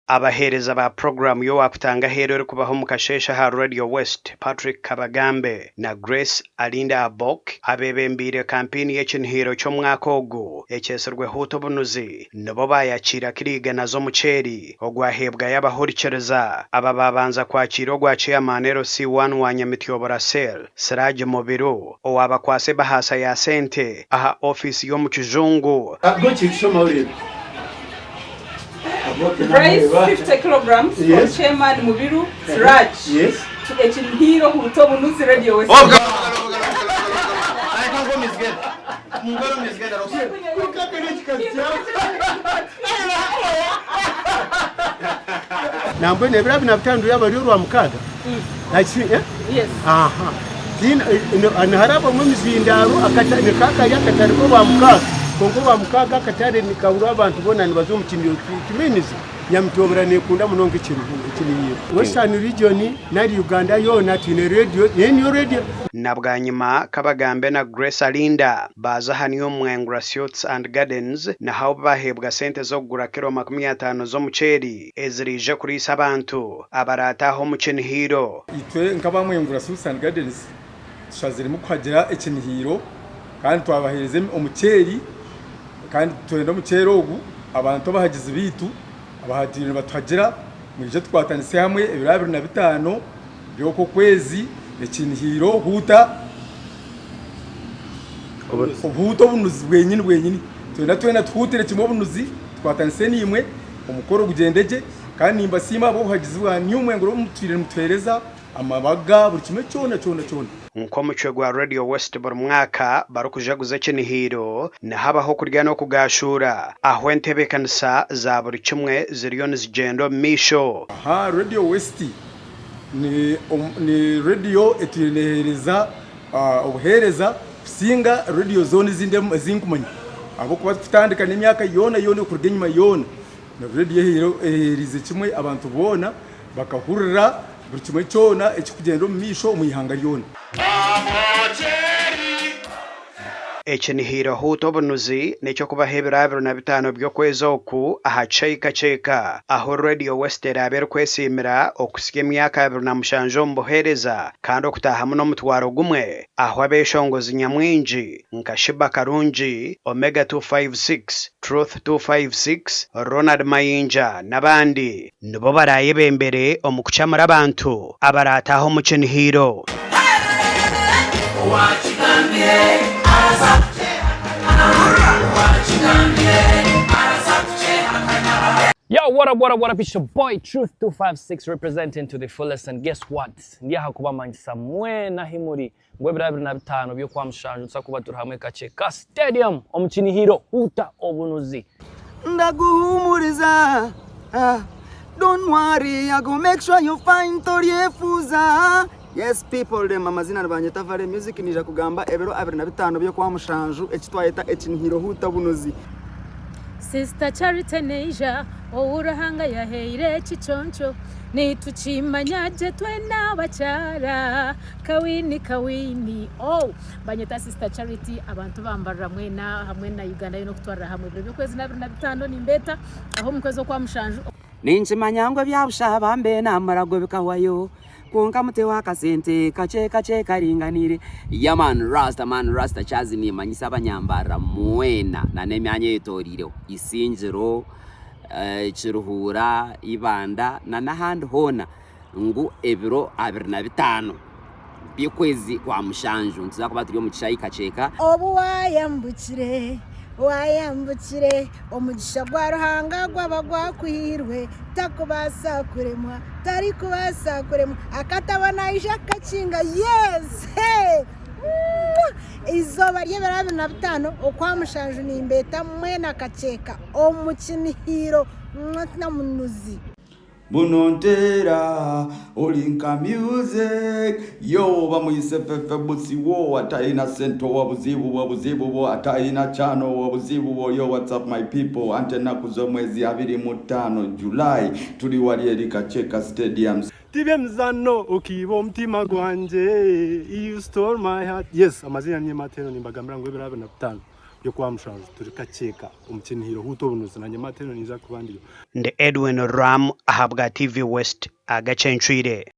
Abaheereza ba puroguraamu y'owaakutanga aheeru erikubaho omu kasheeshe aha Radio West, Patrick Kabagambe na Grace Alinda Abok abeebembeire kampeyini y'ekinihiiro ky'omwaka ogu ekyetsirwe Huuta Obunuzi nibo baayakiira kiro igana z'omuceeri ogwaheebwayo abahurikiriza. Aba baabanza kwakiira ogwa Chairman LC1 wa Nyamityobora Cell, Siraje Mubiru owaabakwatsa ebahaasa ya sente aha ofiisi y'omu kijungu. Rice 50 kilograms from Chairman Mubiru Siraj to Ekinihiro Huuta Obunuzi Radio West. Nambwenu ebiro abiri na bitaano rwaba ruri orwamukaaga? Yes. Aha. Niharabwamu emizindaaro kari akatare k'orwamukaaga kwonka orwamukaaga akatare nikaburwa abantu boona nibaza omu kinihiro it means Nyamutobora neekunda munonga ekinihiro. Western region nari Uganda yoona twine radio nayo niyo radio. Na bwanyima Kabagambe na Grace Alinda baaza aha New Mwengura Suites and Gardens naho ahu baaheebwa sente z'okugura kiro 50 z'omuceeri eziraije kuriisa abantu abaraataahe omu kinihiiro. Itwe nk'aba Mwengura Suites and Gardens tushaziremu kuhagira ekinihiiro kandi twabaheereza omuceeri kandi nitwenda omuceeri ogu abantu abahagizi baitu abahagiire nibatuhagira mwije tukwatanise hamwe ebiro 25 by'oku okwezi ekinihiiro huuta obuhuuta obunuzi bwenyini bwenyini twena twena tuhuutire kimwe obunuzi tukwatanise naimwe omukoro gugyende gye kandi nimbasiima ahabw'obuhagizi bwa New Mwengura obu mutwire nimutuheereza amabaga buri kimwe kyona kyona kyona. Nk'omucwe gwa Radio West buri mwaka barikujaguza ekinihiiro, nihabaho okurya n'okugaashuura ahu entebeekanisa za buri kimwe ziriyo nizigyenda omu maisho. Aha Radio West ni ni radio etwire neeheereza obuheereza kusinga radio zoona ezindi ezi nkumanya ahabw'okuba kutandika n'emyaka yoona yoona okuruga enyima yoona radio eheeriize kimwe abantu boona bakahurira buri kimwe kyona ekirikugyenda omu maisho omu ihanga ryona. Ekinihiiro Huuta Obunuzi n'eky'okubaho ebiro 25 by'okwezi oku aha Kyeka ahu Radio West eraabe erikwesiimira okuhitsya emyaka 27 omu buheereza kandi okutaahamu n'omutwaro gumwe ahu abeeshongozi nyamwingi nka Sheebah Karungi, Omega 256, Truth 256, Ronald Mayinja n'abandi nibo baraayebembere omu kucamura abantu abaraataahe omu kinihiiro. Yo, what up, what up, what up? It's your boy Truth 256 representing to the fullest and guess what? Ndi aha kubamanyisa mwena ahi muri ngu ebiro 25 by'Okwamushanju nituza kuba turi hamwe kakye ka stadium omu Kinihiro Huuta Obunuzi. Ndaguhumuriza ah, Don't worry, I go make sure you find toryefuza Yes people them amazina nibanyeta Vale Music nija kugamba ebiro 25 by'Okwamushanju eki twayeta ekinihiro Huuta Obunuzi. Sister Charity Neija ou Ruhanga yahaire ekiconco nitukimanya gye twena abakyara Kawini kawini oh banyeta Sister Charity abantu bambarira mwena hamwe na Uganda yoona okutwarira hamwe ebiro by'okwezi n'abiri na bitaano nimbeeta aho omu kwezi okwa mushanju. Ninkimanya ngu ebya busha bambe n'amarago bikahwayo Kwonka muteho akasente kakye kakye karinganiire. Yeah man rasta man rasta Chazi nimanyisa abanyambarira mwena na n'emyanya eyetoreireho Isingiro, Kiruhura, Ibanda na n'ahandi hoona ngu ebiro 25 by'okwezi kwa mushanju nituza kuba turi omu kishaayi Kakyeka. Obu waayambukire, waayambukire, omugisha gwa Ruhanga gwaba gwakuhairwe, takubaasa kuremwa, tarikubaasa kuremwa. Akatabo naija kukakinga, yes! Hey! Mwah! Eizooba ry'ebiro 25 Okwamushanju nimbeeta mwena Kakyeka omu kinihiiro mwah na munuzi. Buno nteera ori nka music yo bamwise Fefe Busi wo atayina sente owa buzibu bwo buzibu bwo atayina chano owa buzibu bwo yo what's up my people anti enaku z'omwezi 25 July turi wari eri Kakyeka Stadium. Ti by'emizaano okiiba omutima gwangye You stole my heart Yes, amaziina ni Mateo nimbagambira ngu ebiro 25. by'Okwamushanju turi Kakyeka omu Kinihiro Huuta Obunuzi naanye Matt Eno ninza kuba ndiyo. Ndi Edwin Ram ahabwa TV West agacencwire.